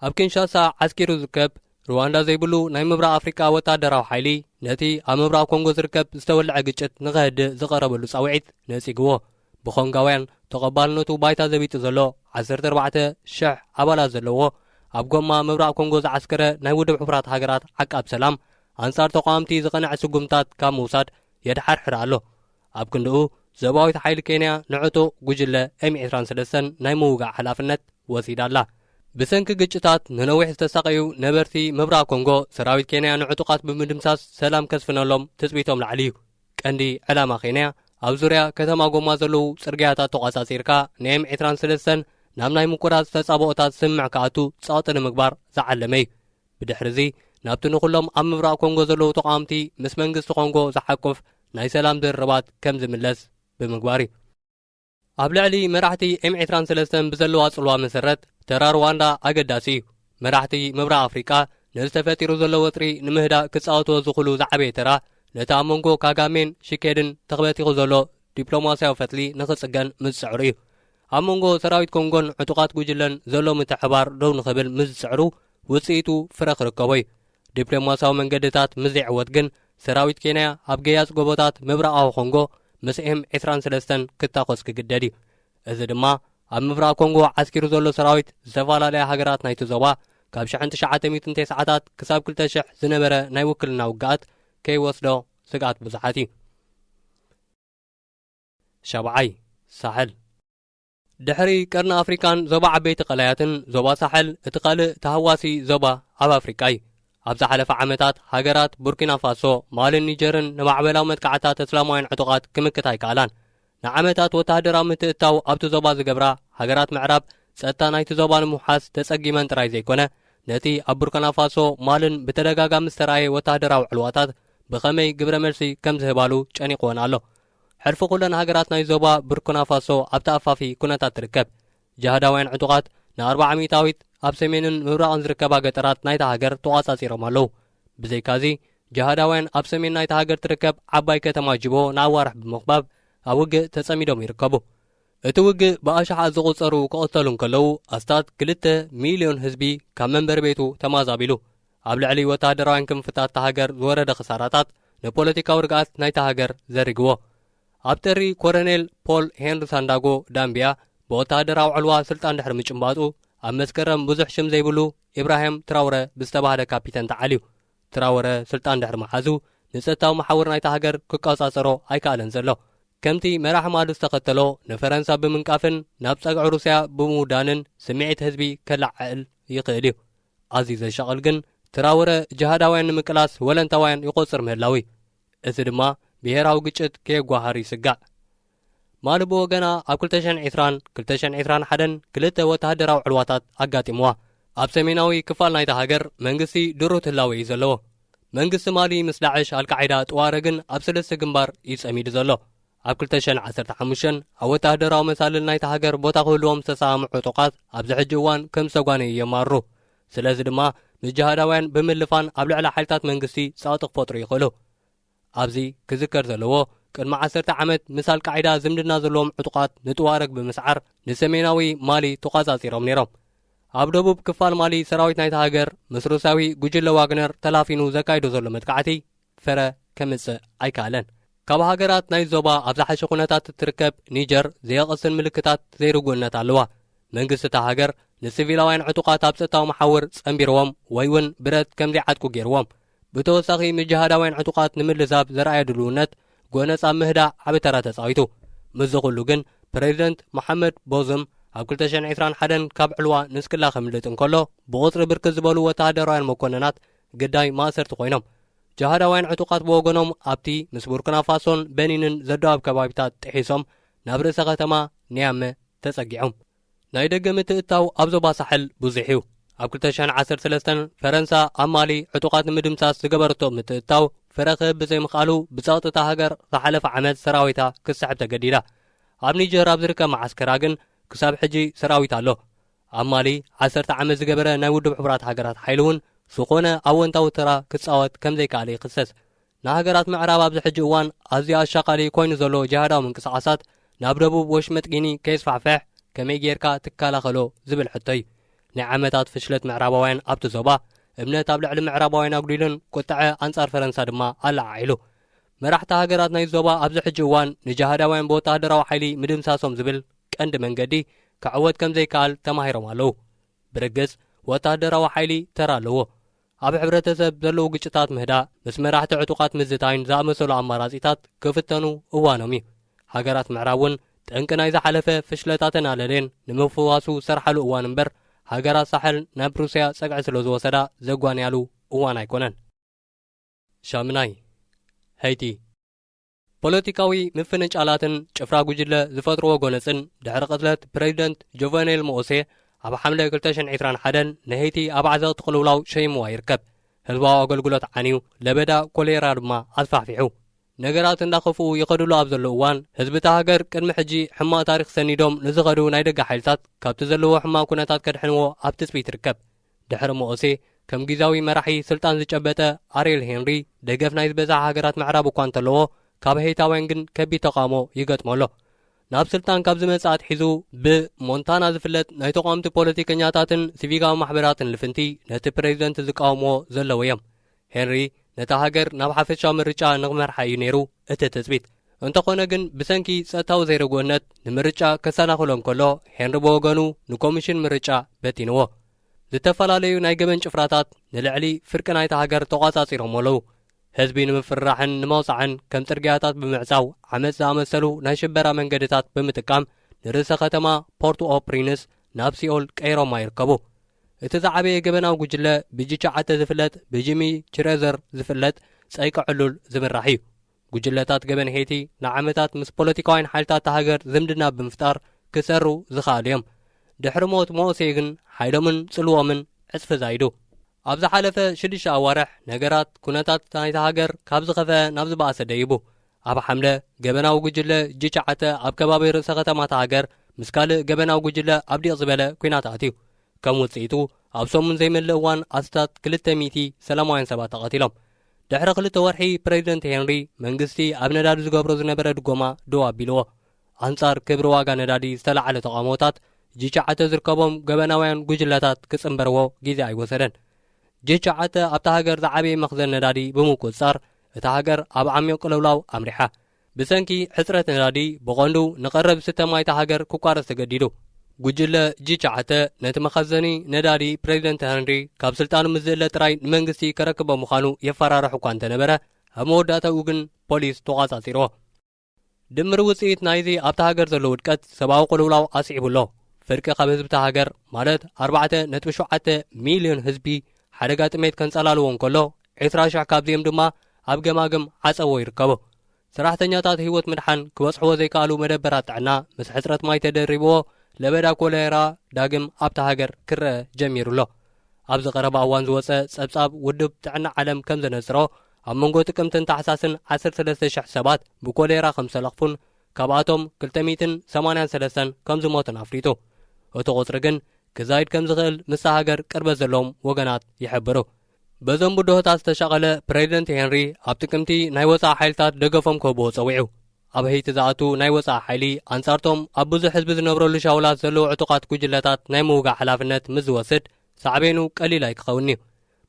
ኣብ ኪንሻሳ ዓስኪሩ ዝርከብ ሩዋንዳ ዘይብሉ ናይ ምብራቕ ኣፍሪቃ ወታደራዊ ሓይሊ ነቲ ኣብ ምብራቕ ኮንጎ ዝርከብ ዝተወልዐ ግጭት ንኸህድእ ዝቐረበሉ ጻውዒት ነጺግዎ። ብኮንጋውያን ተቐባልነቱ ባይታ ዘቢጡ ዘሎ ዓሰርተ ኣርባዕተ ሽሕ ኣባላት ዘለዎ ኣብ ጎማ ምብራቕ ኮንጎ ዝዓስከረ ናይ ውድብ ሕቡራት ሃገራት ዓቃብ ሰላም ኣንጻር ተቓወምቲ ዝቐንዐ ስጉምታት ካብ ምውሳድ የድሓርሕር ኣሎ። ኣብ ክንድኡ ዞባዊት ሓይሊ ኬንያ ንዕጡቕ ጉጅለ ኤም ዕስራን ሰለስተን ናይ ምውጋእ ሓላፍነት ወሲዳ ኣላ። ብሰንኪ ግጭታት ንነዊሕ ዝተሳቐዩ ነበርቲ ምብራቕ ኮንጎ ሰራዊት ኬንያ ንዕጡቓት ብምድምሳስ ሰላም ከስፍነሎም ትጽቢቶም ላዕሊ እዩ። ቀንዲ ዕላማ ኬንያ ኣብ ዙርያ ከተማ ጎማ ዘለዉ ጽርግያታት ተቋጻጺርካ ንኤም ዕስራን ሰለስተን ናብ ናይ ምቁራጽ ተጻብኦታት ስምምዕ ክኣቱ ጸቕጢ ንምግባር ዝዓለመ እዩ። ብድሕሪ እዚ ናብቲ ንኹሎም ኣብ ምብራቕ ኮንጎ ዘለዉ ተቓወምቲ ምስ መንግስቲ ኮንጎ ዝሓቁፍ ናይ ሰላም ዝርርባት ከም ዝምለስ ብምግባር እዩ። ኣብ ልዕሊ መራሕቲ ኤም ዕስራን ሰለስተን ብዘለዋ ጽልዋ መሰረት፣ ተራ ሩዋንዳ ኣገዳሲ እዩ። መራሕቲ ምብራቕ ኣፍሪቃ ነዚ ተፈጢሩ ዘሎ ወጥሪ ንምህዳእ ክጻወትዎ ዝኽእሉ ዝዓበየ ተራ፣ ነቲ ኣብ መንጎ ካጋሜን ሽኬድን ተኽበቲኹ ዘሎ ዲፕሎማስያዊ ፈትሊ ንኽጽገን ምስ ዝጽዕሩ እዩ። ኣብ መንጎ ሰራዊት ኮንጎን ዕጡቓት ጉጅለን ዘሎ ምትሕባር ደው ንኽብል ምስ ዝጽዕሩ፣ ውጽኢቱ ፍረ ክርከቦ እዩ። ዲፕሎማስያዊ መንገድታት ምስ ዘይዕወት ግን፣ ሰራዊት ኬንያ ኣብ ገያጽ ጎቦታት ምብራቓዊ ኮንጎ ምስ ኤም ዕስራን ሰለስተን ክታኮስ ክግደድ እዩ። እዚ ድማ ኣብ ምብራቕ ኮንጎ ዓስኪሩ ዘሎ ሰራዊት ዝተፈላለያ ሃገራት ናይቲ ዞባ፣ ካብ ሽሕን ትሽዓተ ሚእትን ተስዓታት ክሳብ ክልተ ሽሕ ዝነበረ ናይ ውክልና ውግኣት ከይወስዶ ስግኣት ብዙሓት እዩ። ሻብዓይ፣ ሳሕል። ድሕሪ ቀርኒ ኣፍሪቃን ዞባ ዓበይቲ ቀላያትን፣ ዞባ ሳሕል እቲ ካልእ ተሃዋሲ ዞባ ኣብ ኣፍሪቃ እዩ። ኣብ ዝሓለፈ ዓመታት፣ ሃገራት ቡርኪና ፋሶ፣ ማልን ኒጀርን ንማዕበላዊ መጥቃዕታት እስላማውያን ዕጡቓት ክምክታ ኣይከኣላን። ንዓመታት ወተሃደራዊ ምትእትታው ኣብቲ ዞባ ዝገብራ ሃገራት ምዕራብ፣ ጸጥታ ናይቲ ዞባ ንምውሓስ ተጸጊመን ጥራይ ዘይኮነ፣ ነቲ ኣብ ቡርኪና ፋሶ፣ ማልን ብተደጋጋሚ ዝተራእየ ወተሃደራዊ ዕልዋታት ብኸመይ ግብረ መልሲ ከም ዝህባሉ ጨኒቕወን ኣሎ። ሕልፊ ኩለን ሃገራት ናይ ዞባ ቡርኪና ፋሶ ኣብ ተኣፋፊ ኩነታት ትርከብ። ጅሃዳውያን ዕጡቓት ንኣርባዓ ሚእታዊት ኣብ ሰሜንን ምብራቕን ዝርከባ ገጠራት ናይታ ሃገር ተቖጻጺሮም ኣለዉ። ብዘይካዚ፣ ጅሃዳውያን ኣብ ሰሜን ናይታ ሃገር ትርከብ ዓባይ ከተማ ጅቦ ንኣዋርሕ ብምኽባብ ኣብ ውግእ ተጸሚዶም ይርከቡ። እቲ ውግእ ብኣሽሓት ዝቑጸሩ ክቕተሉ እንከለዉ፣ ኣስታት ክልተ ሚልዮን ህዝቢ ካብ መንበሪ ቤቱ ተማዛቢሉ። ኣብ ልዕሊ ወተሃደራውያን ክንፍታት እታ ሃገር ዝወረደ ክሳራታት ንፖለቲካዊ ርግኣት ናይታ ሃገር ዘሪግዎ። ኣብ ጥሪ፣ ኮረኔል ፖል ሄንሪ ሳንዳጎ ዳምቢያ ብወተሃደራዊ ዕልዋ ስልጣን ድሕሪ ምጭባጡ፣ ኣብ መስከረም ብዙሕ ሽም ዘይብሉ ኢብራሂም ትራውረ ብዝተባህለ ካፒተን ተዓልዩ። ትራውረ ስልጣን ድሕሪ ምሓዙ፣ ንጸጥታዊ መሓውር ናይታ ሃገር ክቆጻጸሮ ኣይከኣለን ዘሎ። ከምቲ መራሒ ማሊ ዝተኸተሎ፣ ንፈረንሳ ብምንቃፍን ናብ ጸግዒ ሩስያ ብምውዳንን ስምዒት ህዝቢ ከለዓዕል ይኽእል እዩ። ኣዝዩ ዘሻቕል ግን፣ ትራውረ ጅሃዳውያን ንምቅላስ ወለንታውያን ይቖጽር ምህላው እዩ። እዚ ድማ ብሄራዊ ግጭት ከየጓሃር ይስጋእ። ማሊ ብወገና ኣብ ክልተ ሽሕን ዕስራን፣ ክልተ ሽሕን ዕስራን ሓደን ክልተ ወተሃደራዊ ዕልዋታት ኣጋጢምዋ። ኣብ ሰሜናዊ ክፋል ናይታ ሃገር መንግስቲ ድሩት ህላወ እዩ ዘለዎ። መንግስቲ ማሊ ምስ ዳዕሽ፣ ኣልቃዒዳ፣ ጥዋረ ግን ኣብ ሰለስተ ግንባር እዩ ጸሚዱ ዘሎ። ኣብ ክልተ ሽሕን ዓሰርተ ሓሙሽተን ኣብ ወተሃደራዊ መሳልል ናይታ ሃገር ቦታ ክህልዎም ዝተሰማምዑ ዕጡቓት ኣብዚ ሕጂ እዋን ከም ዝተጓነዩ የማርሩ። ስለዚ ድማ ምስ ጅሃዳውያን ብምልፋን ኣብ ልዕሊ ሓይልታት መንግስቲ ጸቕጢ ክፈጥሩ ይኽእሉ። ኣብዚ ክዝከር ዘለዎ፣ ቅድሚ ዓሰርተ ዓመት ምስ ኣልቃዒዳ ዝምድና ዘለዎም ዕጡቓት ንጥዋረግ ብምስዓር ንሰሜናዊ ማሊ ተቋጻጺሮም ነይሮም። ኣብ ደቡብ ክፋል ማሊ ሰራዊት ናይታ ሃገር ምስ ሩስያዊ ጉጅለ ዋግነር ተላፊኑ ዘካይዶ ዘሎ መጥቃዕቲ ፍረ ከምጽእ ኣይከኣለን። ካብ ሃገራት ናይ ዞባ ኣብ ዝሓሸ ኩነታት እትርከብ ኒጀር ዘየቕስን ምልክታት ዘይርጉእነት ኣለዋ። መንግስቲ እታ ሃገር ንሲቪላውያን ዕጡቓት ኣብ ጸጥታዊ መሓውር ጸንቢርዎም ወይ እውን ብረት ከም ዘይዓጥቁ ገይርዎም። ብተወሳኺ፣ ምስ ጅሃዳውያን ዕጡቓት ንምልዛብ ዘርኣየ ድልውነት ጎነጽ ኣብ ምህዳእ ዓቢ ተራ ተጻዊቱ። ምስዚ ኩሉ ግን፣ ፕሬዚደንት መሓመድ ቦዙም ኣብ ክልተ ሽሕን ዕስራን ሓደን ካብ ዕልዋ ንስክላ ከምልጥ እንከሎ፣ ብቑጽሪ ብርክት ዝበሉ ወተሃደራውያን መኮንናት ግዳይ ማእሰርቲ ኮይኖም። ጅሃዳውያን ዕጡቓት ብወገኖም፣ ኣብቲ ምስ ቡርኪና ፋሶን በኒንን ዘደዋብ ከባቢታት ጥሒሶም ናብ ርእሰ ከተማ ኒያመ ተጸጊዖም። ናይ ደገ ምትእትታው ኣብ ዞባ ሳሕል ብዙሕ እዩ። ኣብ ክልተ ሽሕን ዓሰርተ ሰለስተን፣ ፈረንሳ ኣብ ማሊ ዕጡቓት ንምድምሳስ ዝገበረቶ ምትእትታው ፍረ ክህብ ብዘይምኽኣሉ፣ ብጸቕጢ እታ ሃገር ዝሓለፈ ዓመት ሰራዊታ ክትስሕብ ተገዲዳ። ኣብ ኒጀር ኣብ ዝርከብ መዓስከራ ግን ክሳብ ሕጂ ሰራዊት ኣሎ። ኣብ ማሊ ዓሰርተ ዓመት ዝገበረ ናይ ውድብ ሕቡራት ሃገራት ሓይሊ እውን ዝኾነ ኣወንታዊ ተራ ክጻወት ከም ዘይከኣለ ይኽሰስ። ንሃገራት ምዕራብ ኣብዚ ሕጂ እዋን ኣዝዩ ኣሻቓሊ ኮይኑ ዘሎ ጅሃዳዊ ምንቅስቓሳት ናብ ደቡብ ወሽመጥ ጊኒ ከየስፋሕፍሕ ከመይ ጌርካ ትከላኸሎ ዝብል ሕቶ እዩ። ናይ ዓመታት ፍሽለት ምዕራባውያን ኣብቲ ዞባ፣ እምነት ኣብ ልዕሊ ምዕራባውያን ኣጉዲሉን ቁጥዐ ኣንጻር ፈረንሳ ድማ ኣለዓዒሉ። መራሕቲ ሃገራት ናይ ዞባ ኣብዚ ሕጂ እዋን ንጅሃዳውያን ብወተሃደራዊ ሓይሊ ምድምሳሶም ዝብል ቀንዲ መንገዲ ክዕወት ከም ዘይከኣል ተማሂሮም ኣለዉ። ብርግጽ፣ ወተሃደራዊ ሓይሊ ተራ ኣለዎ። ኣብ ሕብረተሰብ ዘለዉ ግጭታት ምህዳእ፣ ምስ መራሕቲ ዕጡቓት ምዝታይን ዝኣመሰሉ ኣማራጺታት ክፍተኑ እዋኖም እዩ። ሃገራት ምዕራብ እውን ጠንቂ ናይ ዝሓለፈ ፍሽለታተን ኣለልየን ንምፍዋሱ ዝሰርሓሉ እዋን እምበር፣ ሃገራት ሳሕል ናብ ሩስያ ጸግዒ ስለ ዝወሰዳ ዘጓንያሉ እዋን ኣይኮነን። ሻምናይ፣ ሀይቲ። ፖለቲካዊ ምፍንጫላትን ጭፍራ ጉጅለ ዝፈጥርዎ ጎነጽን ድሕሪ ቅትለት ፕሬዚደንት ጆቨኔል ሞኦሴ ኣብ ሓምለ ክልተ ሽሕን ዕስራን ሓደን ንሄይቲ ኣብ ዓዘቕቲ ቅልውላው ሸይምዋ ይርከብ። ህዝባዊ ኣገልግሎት ዓንዩ፣ ለበዳ ኮሌራ ድማ ኣስፋሕፊሑ። ነገራት እንዳኸፍኡ ይኸድሉ ኣብ ዘለዉ እዋን፣ ህዝቢ እታ ሃገር ቅድሚ ሕጂ ሕማቕ ታሪኽ ሰኒዶም ንዝኸዱ ናይ ደገ ሓይልታት ካብቲ ዘለዎ ሕማቕ ኩነታት ከድሕንዎ ኣብ ትጽቢት ይርከብ። ድሕሪ ሞኦሴ ከም ግዝያዊ መራሒ ስልጣን ዝጨበጠ ኣርየል ሄንሪ፣ ደገፍ ናይ ዝበዝሓ ሃገራት ምዕራብ እኳ እንተለዎ፣ ካብ ሄይታውያን ግን ከቢድ ተቓውሞ ይገጥሞ ኣሎ። ናብ ስልጣን ካብ ዝመጽእ ኣትሒዙ ብሞንታና ዝፍለጥ ናይ ተቓወምቲ ፖለቲከኛታትን ሲቪካዊ ማሕበራትን ልፍንቲ ነቲ ፕሬዚደንት ዝቃወምዎ ዘለዉ እዮም። ሄንሪ ነታ ሃገር ናብ ሓፈሻዊ ምርጫ ንኽመርሓ እዩ ነይሩ እቲ ትጽቢት። እንተኾነ ግን ብሰንኪ ጸጥታዊ ዘይርጉእነት ንምርጫ ከሰናኽሎ እንከሎ፣ ሄንሪ ብወገኑ ንኮሚሽን ምርጫ በቲንዎ። ዝተፈላለዩ ናይ ገበን ጭፍራታት ንልዕሊ ፍርቂ ናይታ ሃገር ተቋጻጺሮም ኣለዉ። ህዝቢ ንምፍርራሕን ንምውጻዕን ከም ጽርግያታት ብምዕጻው፣ ዓመጽ ዝኣመሰሉ ናይ ሽበራ መንገድታት ብምጥቃም ንርእሰ ከተማ ፖርት ኦ ፕሪንስ ናብ ሲኦል ቀይሮማ ይርከቡ። እቲ ዝዓበየ ገበናዊ ጉጅለ ብጂ ትሽዓተ ዝፍለጥ ብጂሚ ችሬዘር ዝፍለጥ ጸይቂ ዕሉል ዝምራሕ እዩ። ጉጅለታት ገበን ሄይቲ ንዓመታት ምስ ፖለቲካውያን ሓይልታት እታ ሃገር ዝምድና ብምፍጣር ክሰሩ ዝኸኣሉ እዮም። ድሕሪ ሞት ሞኦሴ ግን ሓይሎምን ጽልዎምን ዕጽፊ ዛይዱ። ኣብ ዝሓለፈ ሽዱሽተ ኣዋርሕ ነገራት ኩነታት ናይታ ሃገር ካብ ዝኸፍአ ናብ ዝበኣሰ ደይቡ። ኣብ ሓምለ ገበናዊ ጉጅለ ጂ ትሽዓተ ኣብ ከባቢ ርእሰ ከተማታ ሃገር ምስ ካልእ ገበናዊ ጉጅለ ኣብ ዲቕ ዝበለ ኲናት ኣትዩ። ከም ውጽኢቱ ኣብ ሰሙን ዘይመልእ እዋን ኣስታት ክልተ ሚእቲ ሰላማውያን ሰባት ተቐቲሎም። ድሕሪ ክልተ ወርሒ ፕሬዚደንት ሄንሪ መንግስቲ ኣብ ነዳዲ ዝገብሮ ዝነበረ ድጎማ ደው ኣቢልዎ። ኣንጻር ክብሪ ዋጋ ነዳዲ ዝተላዕለ ተቓውሞታት ጂ ትሽዓተ ዝርከቦም ገበናውያን ጉጅለታት ክጽንበርዎ ግዜ ኣይወሰደን። ጂ ትሽዓተ ኣብታ ሃገር ዝዓበየ መኽዘን ነዳዲ ብምቁጽጻር እታ ሃገር ኣብ ዓሚቕ ቅልውላው ኣምሪሓ። ብሰንኪ ሕጽረት ነዳዲ ብቐንዱ ንቐረብ ስተ ማይ እታ ሃገር ክቋረጽ ተገዲዱ። ጉጅለ ጂ ትሽዓተ ነቲ መኸዘኒ ነዳዲ ፕሬዚደንት ሄንሪ ካብ ስልጣኑ ምስ ዝእለ ጥራይ ንመንግስቲ ከረክቦ ምዃኑ የፈራርሕ እኳ እንተነበረ፣ ኣብ መወዳእታኡ ግን ፖሊስ ተቋጻጺርዎ። ድምር ውጽኢት ናይዚ ኣብታ ሃገር ዘሎ ውድቀት ሰብኣዊ ቅልውላው ኣስዒቡ ኣሎ። ፍርቂ ካብ ህዝቢ እታ ሃገር ማለት ኣርባዕተ ነጥቢ ሸውዓተ ሚልዮን ህዝቢ ሓደጋ ጥሜት ከንጸላልዎ እንከሎ፣ ዕስራ ሽሕ ካብዚኦም ድማ ኣብ ገማግም ዓጸቦ ይርከቡ። ሰራሕተኛታት ህይወት ምድሓን ክበጽሕዎ ዘይከኣሉ መደበራት ጥዕና ምስ ሕጽረት ማይ ተደሪብዎ ለበዳ ኮሌራ ዳግም ኣብታ ሃገር ክረአ ጀሚሩ ኣሎ። ኣብዚ ቀረባ እዋን ዝወጸ ጸብጻብ ውድብ ጥዕና ዓለም ከም ዘነጽሮ፣ ኣብ መንጎ ጥቅምትን ታሕሳስን ዓሰርተ ሰለስተ ሽሕ ሰባት ብኮሌራ ከም ዝተለኽፉን ካብኣቶም ክልተ ሚእትን ሰማንያን ሰለስተን ከም ዝሞቱን ኣፍሊጡ። እቲ ቁጽሪ ግን ክዛይድ ከም ዝኽእል ምስታ ሃገር ቅርበት ዘለዎም ወገናት ይሕብሩ። በዞም ብድሆታት ዝተሻቐለ ፕሬዚደንት ሄንሪ ኣብ ጥቅምቲ ናይ ወጻኢ ሓይልታት ደገፎም ክህብዎ ጸዊዑ። ኣብ ሄይቲ ዝኣቱ ናይ ወጻኢ ሓይሊ ኣንጻርቶም ኣብ ብዙሕ ህዝቢ ዝነብረሉ ሻውላት ዘለዉ ዕጡቓት ጉጅለታት ናይ ምውጋእ ሓላፍነት ምስ ዝወስድ ሳዕቤኑ ቀሊል ኣይክኸውን'ዩ።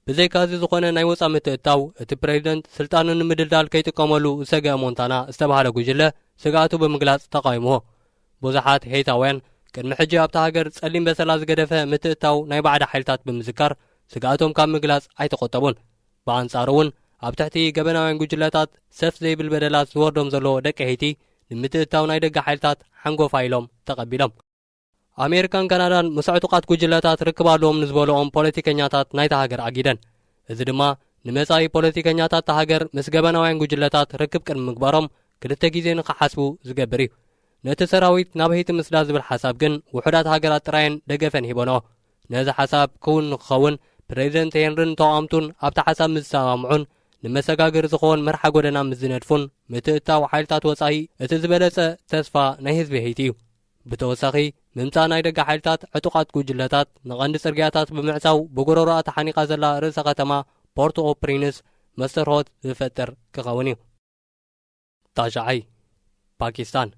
ብዘይካዚ ዝኾነ ናይ ወጻኢ ምትእትታው እቲ ፕሬዚደንት ስልጣኑ ንምድልዳል ከይጥቀመሉ ዝሰግአ ሞንታና ዝተባህለ ጉጅለ ስግኣቱ ብምግላጽ ተቓዊምዎ። ብዙሓት ሄይታውያን ቅድሚ ሕጂ ኣብታ ሃገር ጸሊም በሰላ ዝገደፈ ምትእትታው ናይ ባዕዳ ሓይልታት ብምዝካር ስግኣቶም ካብ ምግላጽ ኣይተቖጠቡን። ብኣንጻሩ እውን ኣብ ትሕቲ ገበናውያን ጉጅለታት ሰፍ ዘይብል በደላት ዝወርዶም ዘሎ ደቂ ሄይቲ ንምትእትታው ናይ ደገ ሓይልታት ሓንጎፋይ ኢሎም ተቐቢሎም። ኣሜሪካን ካናዳን ምስ ዕጡቓት ጉጅለታት ርክብ ኣለዎም ንዝበልኦም ፖለቲከኛታት ናይታ ሃገር ኣጊደን። እዚ ድማ ንመጻኢ ፖለቲከኛታት እታ ሃገር ምስ ገበናውያን ጉጅለታት ርክብ ቅድሚ ምግባሮም ክልተ ግዜ ንኽሓስቡ ዝገብር እዩ። ነቲ ሰራዊት ናብ ሄይቲ ምስዳድ ዝብል ሓሳብ ግን ውሑዳት ሃገራት ጥራየን ደገፈን ሂበንኦ። ነዚ ሓሳብ ክውን ንክኸውን ፕሬዚደንት ሄንሪን ተቓወምቱን ኣብቲ ሓሳብ ምስ ዝሰማምዑን ንመሰጋገሪ ዝኸውን መርሓ ጎደና ምስ ዝነድፉን ምትእትታው ሓይልታት ወጻኢ እቲ ዝበለጸ ተስፋ ናይ ህዝቢ ሄይቲ እዩ። ብተወሳኺ ምምጻእ ናይ ደገ ሓይልታት ዕጡቓት ጉጅለታት ንቐንዲ ጽርግያታት ብምዕጻው ብጎረሮኣ ተሓኒቓ ዘላ ርእሰ ከተማ ፖርት ኦ ፕሪንስ መስተርሆት ዝፈጥር ክኸውን እዩ። ታሽዓይ፣ ፓኪስታን።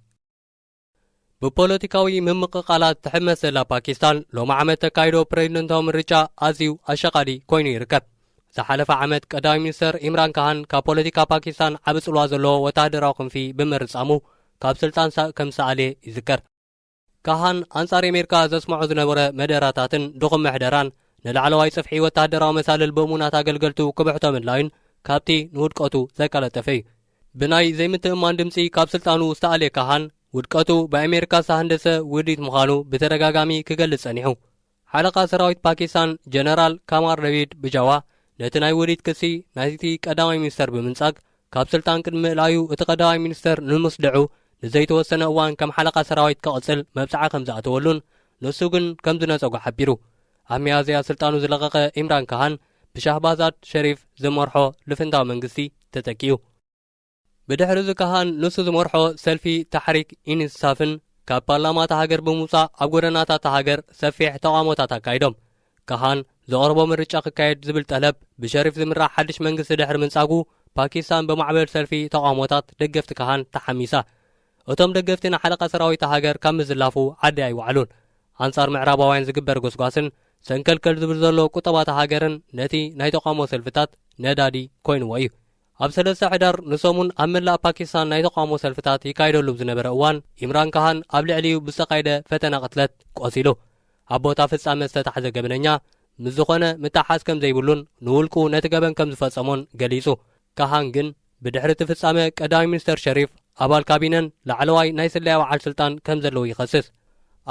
ብፖለቲካዊ ምምቕቓላት ትሕመስ ዘላ ፓኪስታን ሎሚ ዓመት ተካይዶ ፕሬዚደንታዊ ምርጫ ኣዝዩ ኣሻቓሊ ኮይኑ ይርከብ። ዝሓለፈ ዓመት ቀዳማይ ሚኒስተር ኢምራን ካሃን ካብ ፖለቲካ ፓኪስታን ዓቢ ጽልዋ ዘለዎ ወተሃደራዊ ክንፊ ብምርጻሙ ካብ ስልጣን ሳ- ከም ዝሰኣለ ይዝከር። ካሃን ኣንጻር ኣሜሪካ ዘስምዖ ዝነበረ መደራታትን ድኹም ምሕደራን ንላዕለዋይ ጽፍሒ ወተሃደራዊ መሳልል ብእሙናት ኣገልገልቱ ክብሕቶ ምድላዩን ካብቲ ንውድቀቱ ዘቀለጠፈ እዩ። ብናይ ዘይምትእምማን ድምጺ ካብ ስልጣኑ ዝተኣልየ ካሃን ውድቀቱ ብኣሜሪካ ዝተሃንደሰ ውዲት ምዃኑ ብተደጋጋሚ ክገልጽ ጸኒሑ። ሓለቓ ሰራዊት ፓኪስታን ጀነራል ካማር ደቪድ ብጃዋ ነቲ ናይ ውዲት ክሲ ናይቲ ቀዳማይ ሚኒስተር ብምንጻግ ካብ ስልጣን ቅድሚ ምእላዩ እቲ ቀዳማይ ሚኒስተር ንምስድዑ ንዘይተወሰነ እዋን ከም ሓለቓ ሰራዊት ክቕጽል መብጽዓ ከም ዝኣተወሉን ንሱ ግን ከም ዝነጸጎ ሓቢሩ። ኣብ ሚያዝያ ስልጣኑ ዝለቐቐ ኢምራን ካሃን ብሻህባዛድ ሸሪፍ ዝመርሖ ልፍንታዊ መንግስቲ ተተኪኡ። ብድሕሪ እዚ ካሃን ንሱ ዝመርሖ ሰልፊ ታሕሪክ ኢንሳፍን ካብ ፓርላማ እታ ሃገር ብምውጻእ ኣብ ጎደናታት እታ ሃገር ሰፊሕ ተቓውሞታት ኣካይዶም። ካሃን ዘቕረቦ ምርጫ ክካየድ ዝብል ጠለብ ብሸሪፍ ዝምራሕ ሓድሽ መንግስቲ ድሕሪ ምንጻጉ ፓኪስታን ብማዕበል ሰልፊ ተቓውሞታት ደገፍቲ ካሃን ተሓሚሳ። እቶም ደገፍቲ ንሓለቓ ሰራዊት እታ ሃገር ካብ ምዝላፉ ዓዲ ኣይወዓሉን። ኣንጻር ምዕራባውያን ዝግበር ጎስጓስን ሰንከልከል ዝብል ዘሎ ቁጠባ እታ ሃገርን ነቲ ናይ ተቓውሞ ሰልፍታት ነዳዲ ኮይንዎ እዩ። ኣብ ሰለስተ ሕዳር ንሰሙን ኣብ መላእ ፓኪስታን ናይ ተቓውሞ ሰልፍታት ይካየደሉ ዝነበረ እዋን ኢምራን ካሃን ኣብ ልዕሊኡ ብዝተኻየደ ፈተና ቅትለት ቆሲሉ። ኣብ ቦታ ፍጻመ ዝተታሕዘ ገበነኛ ምስ ዝኾነ ምትሓዝ ከም ዘይብሉን ንውልቁ ነቲ ገበን ከም ዝፈጸሞን ገሊጹ። ካሃን ግን ብድሕሪ እቲ ፍጻመ ቀዳማይ ሚኒስተር ሸሪፍ ኣባል ካቢነን ላዕለዋይ ናይ ስለያ በዓል ስልጣን ከም ዘለዉ ይኸስስ።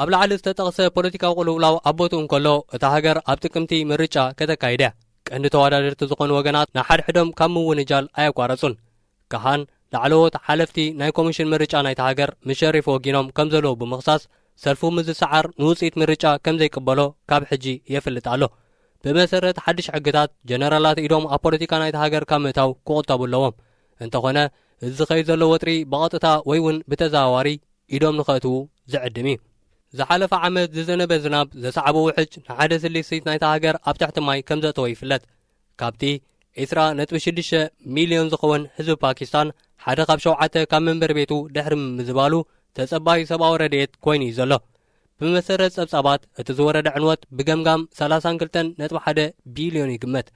ኣብ ላዕሊ ዝተጠቕሰ ፖለቲካዊ ቅልውላው ኣብ ቦትኡ እንከሎ እታ ሃገር ኣብ ጥቅምቲ ምርጫ ከተካይድ እያ። ቀንዲ ተወዳደርቲ ዝኾኑ ወገናት ንሓድሕዶም ካብ ምውንጃል ኣየቋረጹን። ካሃን ላዕለዎት ሓለፍቲ ናይ ኮሚሽን ምርጫ ናይታ ሃገር ምስ ሸሪፍ ወጊኖም ከም ዘለዉ ብምኽሳስ ሰልፉ ምስ ዝሰዓር ንውጽኢት ምርጫ ከም ዘይቅበሎ ካብ ሕጂ የፍልጥ ኣሎ። ብመሰረት ሓድሽ ሕግታት ጀነራላት ኢዶም ኣብ ፖለቲካ ናይታ ሃገር ካብ ምእታው ክቑጠቡ ኣለዎም። እንተኾነ እዚ ዝኸይድ ዘሎ ወጥሪ ብቐጥታ ወይ እውን ብተዘዋዋሪ ኢዶም ንኸእትዉ ዝዕድም እዩ። ዝሓለፈ ዓመት ዝዘነበ ዝናብ ዘሰዓቦ ውሕጅ ንሓደ ስልሲት ናይታ ሃገር ኣብ ትሕቲ ማይ ከም ዘእተወ ይፍለጥ። ካብቲ ዕስራ ነጥቢ ሽዱሽተ ሚልዮን ዝኸውን ህዝቢ ፓኪስታን ሓደ ካብ ሸውዓተ ካብ መንበሪ ቤቱ ድሕሪ ምዝባሉ ተጸባዩ ሰብኣዊ ረድኤት ኮይኑ እዩ ዘሎ። ብመሰረት ጸብጻባት እቲ ዝወረደ ዕንወት ብገምጋም ሰላሳን ክልተን ነጥቢ ሓደ ቢልዮን ይግመት።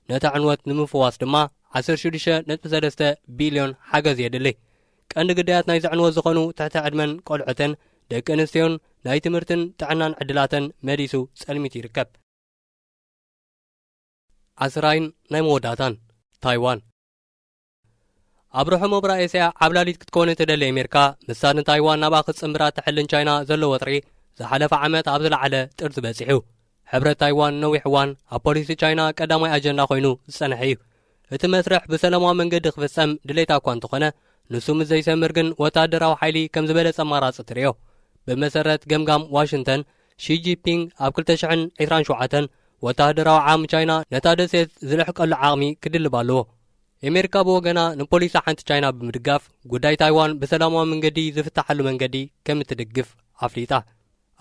ነቲ ዕንወት ንምፍዋስ ድማ ዓሰርተ ሽዱሽተ ነጥቢ ሰለስተ ቢልዮን ሓገዝ የድሊ። ቀንዲ ግዳያት ናይዚ ዕንወት ዝኾኑ ትሕቲ ዕድመን ቆልዑትን ደቂ ኣንስትዮን ናይ ትምህርትን ጥዕናን ዕድላተን መሊሱ ጸልሚቱ ይርከብ። ዓስራይን ናይ መወዳእታን። ታይዋን። ኣብ ርሑም ምብራቕ ኤስያ ዓብላሊት ክትከውን እትደሊ ኣሜሪካ፣ ምስታ ንታይዋን ናብኣ ክትጽንብራ ትሕልን ቻይና ዘሎ ወጥሪ ዝሓለፈ ዓመት ኣብ ዝለዓለ ጥርዚ በጺሑ። ሕብረት ታይዋን ነዊሕ እዋን ኣብ ፖሊሲ ቻይና ቀዳማይ ኣጀንዳ ኮይኑ ዝጸንሐ እዩ። እቲ መስርሕ ብሰላማዊ መንገዲ ክፍጸም ድሌታ እኳ እንተኾነ፣ ንሱ ምስ ዘይሰምር ግን ወተሃደራዊ ሓይሊ ከም ዝበለጸ ኣማራጺ ትርእዮ። ብመሰረት ገምጋም ዋሽንግተን፣ ሺ ጂንፒንግ ኣብ ክልተ ሽሕን ዕስራን ሸውዓተን ወተሃደራዊ ዓቕሚ ቻይና ነታ ደሴት ዝልሕቀሉ ዓቕሚ ክድልብ ኣለዎ። ኣሜሪካ ብወገና ንፖሊሲ ሓንቲ ቻይና ብምድጋፍ ጉዳይ ታይዋን ብሰላማዊ መንገዲ ዝፍታሓሉ መንገዲ ከም እትድግፍ ኣፍሊጣ።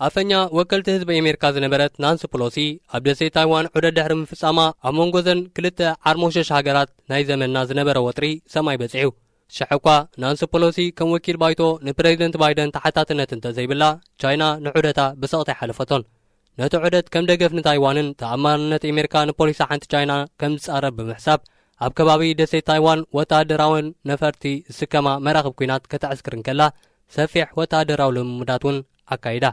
ኣፈኛ ወከልቲ ህዝቢ ኣሜሪካ ዝነበረት ናንሲ ፕሎሲ ኣብ ደሴት ታይዋን ዑደት ድሕሪ ምፍጻማ ኣብ መንጎ ዘን ክልተ ዓርሞሸሽ ሃገራት ናይ ዘመንና ዝነበረ ወጥሪ ሰማይ በጺሑ። ሽሕ እኳ ናንሲ ፖሎሲ ከም ወኪል ባይቶ ንፕሬዚደንት ባይደን ተሓታትነት እንተዘይብላ፣ ቻይና ንዑደታ ብስቕታ ኣይሓለፈቶን። ነቲ ዑደት ከም ደገፍ ንታይዋንን ተኣማንነት ኣሜሪካ ንፖሊሲ ሓንቲ ቻይና ከም ዝጻረር ብምሕሳብ፣ ኣብ ከባቢ ደሴት ታይዋን ወተሃደራውን ነፈርቲ ዝስከማ መራኽብ ኲናት ከተዕስክር እንከላ፣ ሰፊሕ ወተሃደራዊ ልምምዳት እውን ኣካይዳ።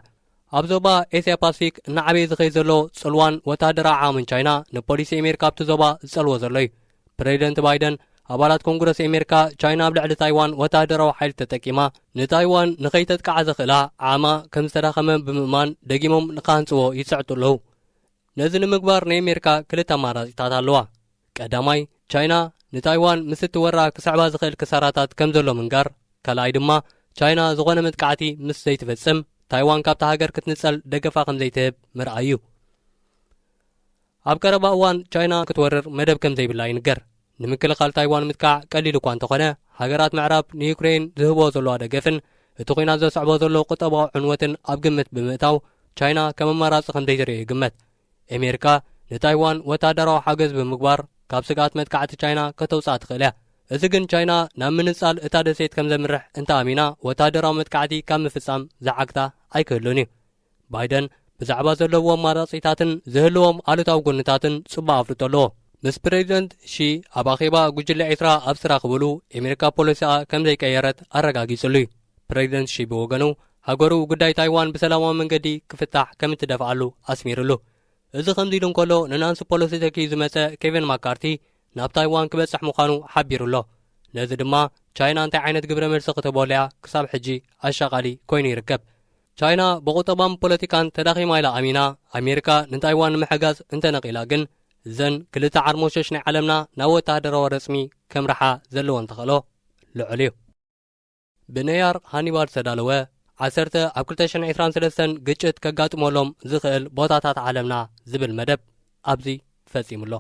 ኣብ ዞባ ኤስያ ፓሲፊክ እናዓበየ ዝኸይድ ዘሎ ጽልዋን ወተሃደራዊ ዓቕምን ቻይና ንፖሊሲ ኣሜሪካ ኣብቲ ዞባ ዝጸልዎ ዘሎ እዩ። ፕሬዚደንት ባይደን ኣባላት ኮንግረስ ኣሜሪካ ቻይና ኣብ ልዕሊ ታይዋን ወተሃደራዊ ሓይሊ ተጠቂማ ንታይዋን ንኸይተጥቅዓ ዘኽእላ ዓቕማ ከም ዝተዳኸመ ብምእማን ደጊሞም ንኸሃንጽዎ ይጽዕቱ ኣለዉ። ነዚ ንምግባር ናይ ኣሜሪካ ክልተ ኣማራጺታት ኣለዋ። ቀዳማይ፣ ቻይና ንታይዋን ምስ እትወራ ክስዕባ ዝኽእል ክሳራታት ከም ዘሎ ምንጋር። ካልኣይ ድማ፣ ቻይና ዝኾነ መጥቃዕቲ ምስ ዘይትፈጽም፣ ታይዋን ካብታ ሃገር ክትንጸል ደገፋ ከም ዘይትህብ ምርኣይ እዩ። ኣብ ቀረባ እዋን ቻይና ክትወርር መደብ ከም ዘይብላ ይንገር። ንምክልኻል ታይዋን ምጥቃዕ ቀሊል እኳ እንተኾነ፣ ሃገራት ምዕራብ ንዩክሬን ዝህብኦ ዘለዋ ደገፍን እቲ ኲናት ዘስዕቦ ዘሎ ቁጠባዊ ዕንወትን ኣብ ግምት ብምእታው፣ ቻይና ከም ኣማራጺ ከም ዘይትርእዮ ይግመት። ኣሜሪካ ንታይዋን ወተሃደራዊ ሓገዝ ብምግባር ካብ ስግኣት መጥቃዕቲ ቻይና ከተውጽኣ ትኽእል እያ። እዚ ግን ቻይና ናብ ምንጻል እታ ደሴት ከም ዘምርሕ እንተኣሚና፣ ወተሃደራዊ መጥቃዕቲ ካብ ምፍጻም ዝዓግታ ኣይክህሉን እዩ። ባይደን ብዛዕባ ዘለዎም ኣማራጺታትን ዝህልዎም ኣሉታዊ ጎንታትን ጽቡቕ ኣፍልጦ ኣለዎ። ምስ ፕሬዚደንት ሺ ኣብ ኣኼባ ጉጅለ ዒስራ ኣብ ዝራኸብሉ፣ ኣሜሪካ ፖሊሲኣ ከም ዘይቀየረት ኣረጋጊጽሉ እዩ። ፕሬዚደንት ሺ ብወገኑ፣ ሃገሩ ጉዳይ ታይዋን ብሰላማዊ መንገዲ ክፍታሕ ከም እትደፍኣሉ ኣስሚርሉ። እዚ ከምዚ ኢሉ እንከሎ፣ ንናንሲ ፖሎሲ ተኪኡ ዝመጸ ኬቪን ማካርቲ ናብ ታይዋን ክበጽሕ ምዃኑ ሓቢሩ ኣሎ። ነዚ ድማ፣ ቻይና እንታይ ዓይነት ግብረ መልሲ ክትህበሉ እያ ክሳብ ሕጂ ኣሻቓሊ ኮይኑ ይርከብ። ቻይና ብቁጠባን ፖለቲካን ተዳኺማ ኢላ ኣሚና፣ ኣሜሪካ ንታይዋን ንምሕጋዝ እንተነቒላ ግን፣ እዘን ክልተ ዓርሞሸሽ ናይ ዓለምና ናብ ወተሃደራዊ ረጽሚ ከምርሓ ዘለወን ተኽእሎ ልዑል እዩ። ብነያር ሃኒባል ዝተዳለወ ዓሰርተ ኣብ ክልተ ሽሕን ዕስራን ሰለስተን ግጭት ከጋጥመሎም ዝኽእል ቦታታት ዓለምና ዝብል መደብ ኣብዚ ፈጺሙ ኣሎ።